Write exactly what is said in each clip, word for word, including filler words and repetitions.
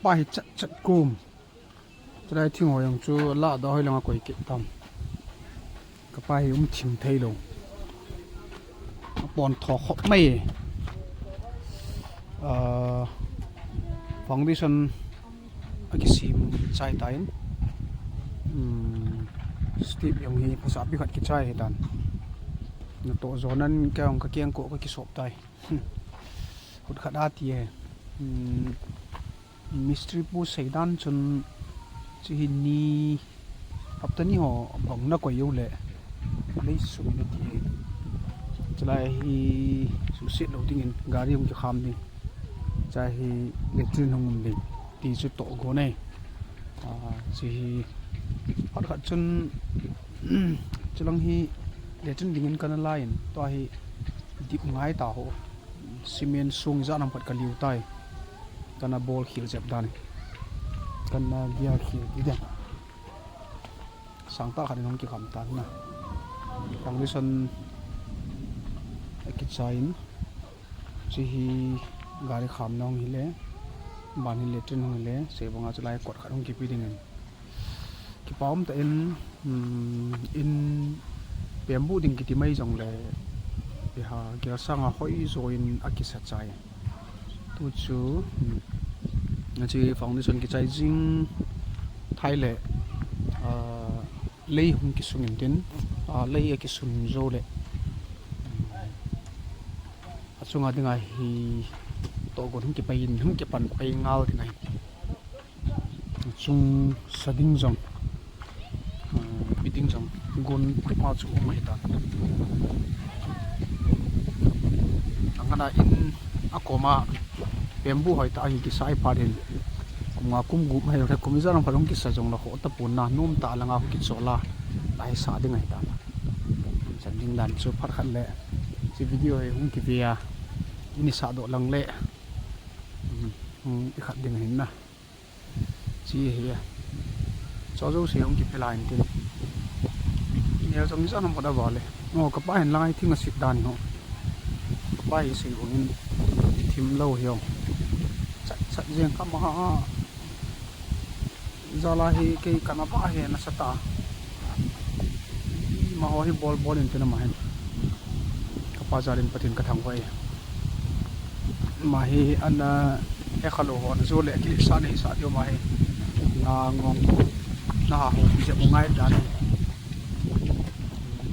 Pa hi chat chat kum. Chulai thing ho jong chu la da hoi langa koi kit tam. Kapa hi um thim thei lou. Apon tho khop mai. Ah, foundation akisim chai tain. Hmm, step jong hi phasapi khat kichai hitan. Natoh jonan kei jong kakeng ko kakisop tai. Hut khat a ti e. Hmm, mistri pu seidan chun chu hi ni hapta ni ho bang na koi jou le lei sum in ati e. Chulai hi suhset lou dingin gari hung kikham ding. Chulai hi latrine hung um ding. Ti chu toh gon e. Ah, chu hi phat khat chun chulang hi latrine dingin kana la in. Tua hi dip ngai ta ho. Cement sung ijat ham khat ka liu tai. Kana bol khel jep dan. Kana gia khel di dan. Sang ta khat in hung kikham tan na. Foundation akichai in. Chu hi gari kham na hung hile. Ban hi latrine hung hile. Sei banga chulai kot khat hung kipe dingin. Kipa um tah in, um, in pembu ding kiti mai jong le, iha gel sanga hoi jo in akisa chai. Tu chu, um, achi foundation kichai jing thei le, ah, lei hung kisung in tin, ah, lei akisun jo le, um, achunga dinga hi toh gon hung kipai in, hung kipan pai ngal ding ahi. Chung sa ding jong, ah, pi ding jong, gon phai ma chu um ahi ta. Angana in akoma bamboo hoi ta ahi kisa ahi phat in. Kum nga kum gup mai le kum ijat ham phat hung kisa jong la ho ta pon na nom ta langa hung kichol a. Lai sa ding ahi ta. Sa ding dan chu phat khat le. Chi video hi hung kive a. Ini sa doh lang le. Hmm, hmm, i khat ding ahin na. Chi hi a. Cho jo se hung kipe lai in tin. Neo jong ijat ham phat a vale. No, kapa hin lang ai thing asit dan ho. Kapa hi sei bang in thim lou hi o. Chat chat jeng kama a. Jala hi kei kana pa hi nasa ta. Amaho hi bol bol in tin ama hin. Kapa jal in Pathen ka thangvah e. Ama hi ana he kha lou ho na jo le ki sa nei sa diu ama hi. Na ngong na ha ho ki je mo ngai dan.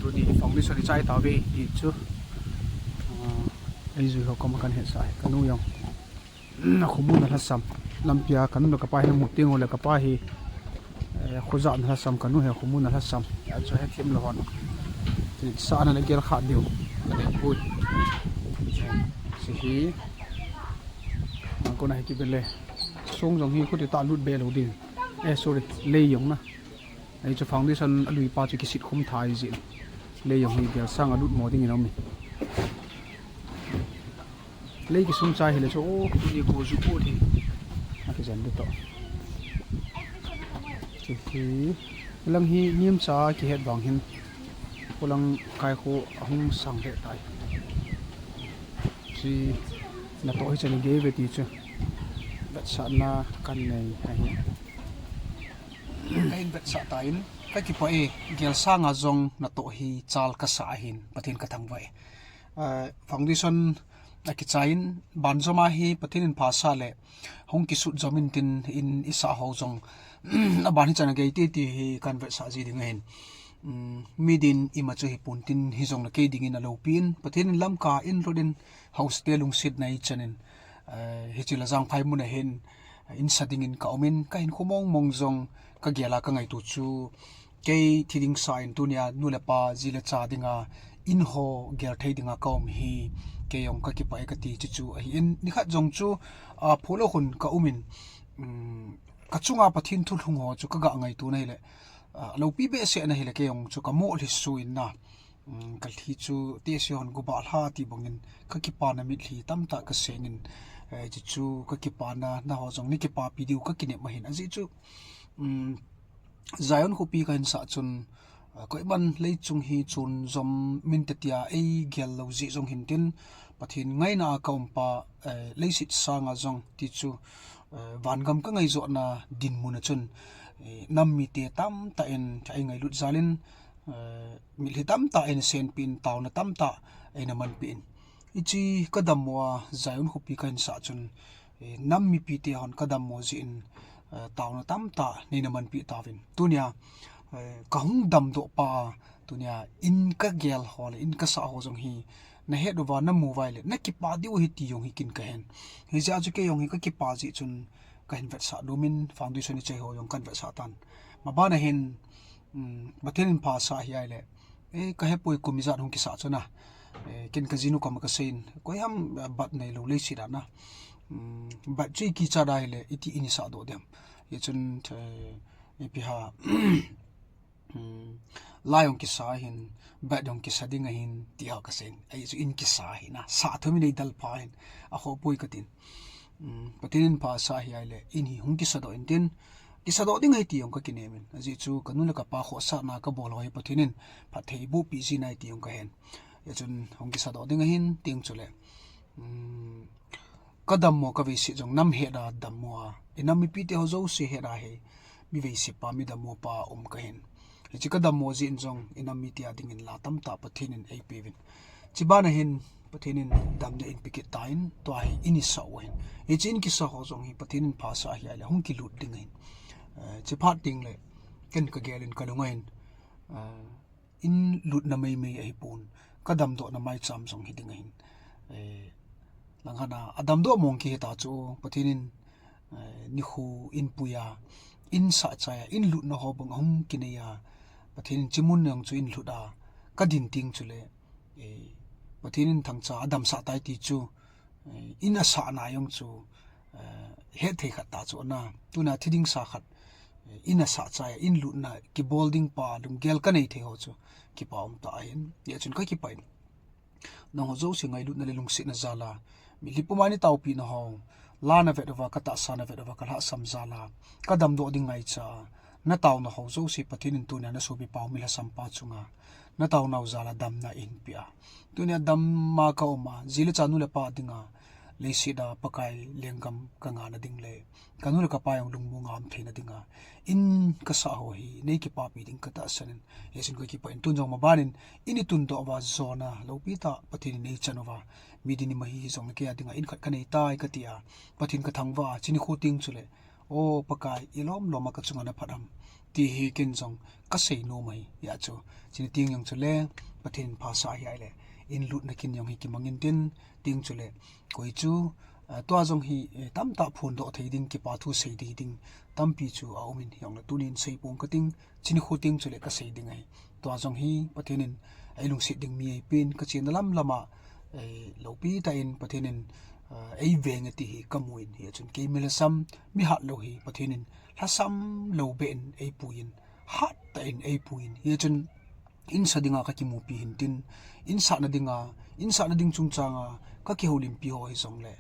Tuni foundation i chai ta ve ti chu. Ah, ei jui ho koma kan he sa e, ka nu jong. Na khomu na lhasam. Lampia ka nu le kapa hi mu teng u le kapa hi, eh, khoja na lhasam ka nu hi khomu na lhasam. A chu he thim lou hon. Ti sa na le gel kha diu. Ka dei pui. Si hi. Mang ko na hi ki bele. Song jong hi khuti ta lut be lou ding. Eh, sorry. Lei jong na. Ei chu foundation a lui pa chu kisit khum thei jin. Lei jong hi gel sang a lut mo ding in um e. Lei kisung chai hile chu, o, tuni ko ju ko thi. A kijen de to. Chu hi, lang hi niam cha kihet vang hin. Ko lang kai ko ahung sang le tai. Chi na to hi chani gei ve ti chu. Vetsahna kan nei ahi. Ka in vetsah ta in, ka kipah e, gel sanga jong na to hi chal ka sa ahin, Pathen ka thangvah e. Ah, foundation a kichai in, ban jom a hi Pathen in pha sa le, hung kisut jom in tin in i sa ho jong, a ban hi chana gei ti ti hi kan vetsah ji ding ahin. Um, mi din ima chu hi pon tin hi jong na kei ding in a lopi in, Pathen in lam ka in lut in, house te lungset na i chan in, eh, hi chi la jang phai mun ahin, in sa ding in ka um in, ka hin khu mong mong jong ka gel a ka ngaitu chu, kei thi ding sa in tunia nu le pa ji le cha dinga in ho gel thei dinga ka um hi kei jong ka kipah e ka ti chu chu ahi in ni khat jong chu, a, phu lou hun ka um in, um, ka chunga Pathen thu lhung ho chu ka ga ngaitu na hile, a, lopi behseh na hile kei jong chu ka mo lhi su in na, um, ka lhi chu te se hon gu ba lha ti bang in ka kipana mitlhi tamtah ka seng in, eh, chu chu ka kipana na ho jong ni kipapi diu ka kinep ma hin a ji chu, um, Zion khopi ka hin sa chun, eh, koiman lei chung hi chun jom min te tia ei gel lou ji jong hin tin, Pathen ngaina a ka um pa, eh, leiset sanga jong ti chu, eh, vangam ka ngaijotna dinmun a chun, eh, nam mite tamtah in ei ngailut jal in, eh, mitlhi tamtah eina senpeh in, taona tamtah eina manpeh in. Hiche ka dammo a Zion khopi ka hinsah chun, eh, nam mipite hon ka dammo jeh in, eh, taona tamtah neina manpeh tauvin. Tunia, eh, ka hung damdoh pa, tunia in ka gel ho le in ka sah ho jong hi, na het uva, na mu uva ahile, na kipah diu ahi ti jong hi kin ka hen. Hijeh a chu kei jong hi ka kipah jeh chun ka hin vetsah nom in, foundation i chai ho jong kan vetsah tan. Mabana hin, um, Pathen in pha asah ahi ahile, eh, ka hepoi kum ijat hung kisah chu na. Eh, ken ka jinu koma ka sei in, koi ham, eh, bat neilou leiset a na. Um, bat chu i kicha da ahile, iti in i sah doh dem. Hichun, eh, ipi ham, um, la jong kisa ahin, bat jong kisa ding ahin, ti a ka sei in. Ahi chu in kisa ahi na. Sah thum in ei dal pha ahin. Akhoh poi ka tin. Um, Pathen in pha asah ahi ahile, in hi hung kisa doh in tin. Kisa doh ding ahi ti jong ka kinem in. Ajeh chu ka nu le ka pa khohsahna ka bol ho hi Pathen in phatthei boh peh jin ahi ti jong ka hen. Hichun hung kisa doh ding ahin, tin chule, um, ka dammo ka veiset jong nam het a dammo a, i nam mipite ho jouse het a hi, mi veiset pa, mi dammo pa um ka hin. Hiche ka dammo jeh in jong i nam mite a dingin la tamtah Pathen in ei peuvin. Chubana hin Pathen in damna in pe kit tan, tua hi in i sah u ahin. Hiche in kisa ho jong hi Pathen in pha asah ahi ahile hung kilut ding ahin. Eh, chuphat ding le, ken ka gel in ka lunga hin, eh, in lutna meimei ahi pon, ka damdohna maicham jong hi ding ahin. Eh, langkhat a, a damdoh mong kihi ta chu, Pathen in, eh, nikho in pui a, in sah chai a, in lutna ho bang ahung kinei a, Pathen in hiche mun jong chu in lut a, ka din teng chule, eh, Pathen in thangcha a damsah tai ti chu, eh, in a sahna jong chu, eh, hetthei khat ta chu ana. Tuna thi ding sa khat, eh, in a sah chai a, in lutna kibol ding pa lunggel ka nei thei ho chu kipa um tah ahin. Hijeh chun ka kipah in. Nangho jouse ngailutna le lungsetna jal a, mitlhi puma nei taopeh na ho, la na vet uva, ka tahsa na vet uva, ka lhahsam jal a, ka damdoh ding ngaicha a, na taona ho jouse Pathen in tunia na sopi pau mi lhasam pa chunga, na taonau jal a damna eihin peh a. Tunia dam a ka um a, ji le cha nu le pa dinga, leiset a Pakai lenggam ka ngahna ding le, ka nu le ka pa jong lungmong a um theina dinga, in ka sah ho hi, nei kipapi ding ka tahsan in, hichun ka kipah in tun jong maban in, in i tundoh uva jona, lopi tah Pathen in nei chan uva, mi din ima hi jong le kei a dinga, in khat ka nei tai ka ti a, Pathen ka thangvah a, hiche nikho teng chule, O Pakai, i lom lom a ka chunga na phat ham, ti hi ken jong ka sei nom ahi, hijeh chun, hiche ni teng jong chule, Pathen in pha asah ahi ahile, in lutna kin jong hi kimang in tin, tin chule, koi chu, ah, tua jong hi, eh, tamtah phondoh thei ding, kipa thu sei thei ding, tampi chu a um in, hijongle tunin sei pong ka ting, hiche nikho teng chule ka sei ding ahi. Tua jong hi Pathen in ei lungset ding mi ei pen, ka chenna lam lam a, eh, lopi tah in Pathen in, ah, ei veng e ti hi ka mu in, hijeh chun kei mi lhasam, mi hat lou hi Pathen in lhasam lou beh in ei pui in, hat tah in ei pui in, hijeh chun in sa dinga ka kimupi hin tin, in sahna dinga, in sahna ding chungchang a ka kihoulimpi ho hi jongle,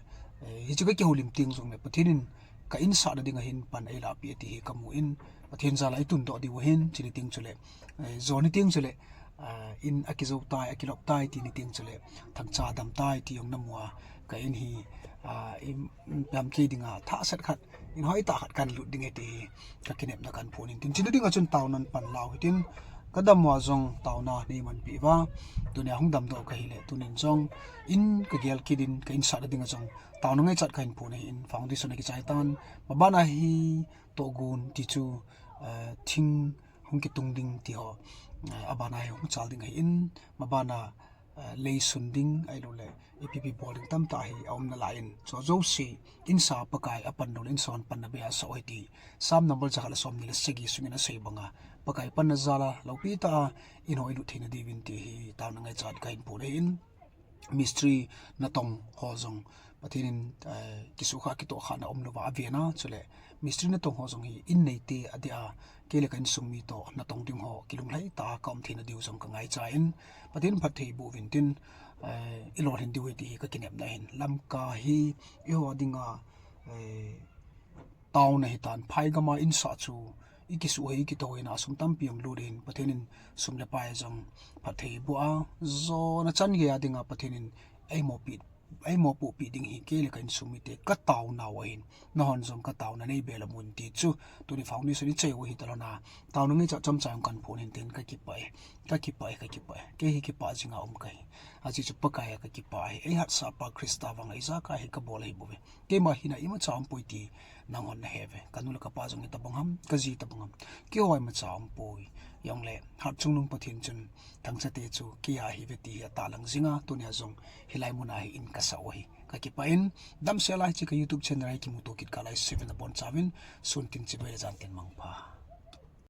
eh, hiche ka kihoulim teng jongle, Pathen in ka in sahna dinga hin pan ei lahpeh e ti hi ka mu in, Pathen jal a i tundoh diu ahin, hiche ni teng chule, eh, jo ni teng chule, ah, in a kijou tai, a kilop tai, ti ni teng chule, thangcha dam tai, ti jong na mu a, ka in hi, ah, in, in pam kei dinga, thah set khat, in hoi tah khat kan lut ding e ti hi, ka kinepna kan phon in tin, hiche ni dinga chun taonan pan lau hitin, ka dammo a jong taona nei manpi uva, tunia hung damdoh ka hile, tunin jong, in ka gel kit in, ka in sahna dinga jong, taona ngaichat ka hin phon ahin, foundation a kichai tan, maban a hi, tohgon ti chu, eh, thing hung kitung ding ti ho, eh, aban a hi hung chal ding ahin, maban a, eh, lei sun ding, ahilou le, ipi ipi bol ding tamtah hi a um nalai in, chu jouse, in sa Pakai a pan lou le, in sa hon panna bei a sah u ahi ti, Psalm number jakhat le somni le sagi sungin a sei banga, Pakai panna jal a, lopi tah a, in ho i lut theina diuvin ti hi, taona ngaichat ka hin phon ahin, mistri natong ho jong, Pathen in, eh, kisukha kitohkhana um louva a ven a, chule, mistri natong ho jong hi in neite a dia, kei le ka insung mi toh natong ding ho, kilunglhai tah a ka um theina diu jong ka ngaicha in, Pathen in phatthei boh uvin tin, eh, i lolhin diu ahi ti hi ka kinepna ahin, Lamka hi, eiho a dinga, eh, taona hitan, phai gam a in sah chu, i kisuh hei, i kitoh hei na, sum tampi jong lut in, Pathen in sum le pai jong phatthei boh a, jona chan gei a dinga Pathen in ei mopi eimopohpi ding hi kei le ka insung mite ka taonau ahin, nahon jong ka taona nei be lam un ti chu tuni foundation i chai u hi talona, taona ngei cha chomcha jong kan phon hin tin ka kipah e, ka kipah e, ka kipah e. Kei hi kipah jinga um kahi. Achi chu Pakai a ka kipah ahi. Ei hatsah pa Christa vanga ijakai hi ka bol ahi bouve. Keima hina imacha umpoi ti nanghon nahe uve. Ka nu le ka pa jong hitabang ham, ka ji tabang ham, keiho imacha umpoi. Jongle hatchungnung Pathen chun thangcha te chu kei a ahiuve ti hi atahlang jinga, tunia jong hilai muna hi in ka sah u ahi. Ka kipah in, damsel a hiche ka YouTube channel a kimuto kit kah lai seven abonchauvin, sun tin chibai le jan tin mangpha.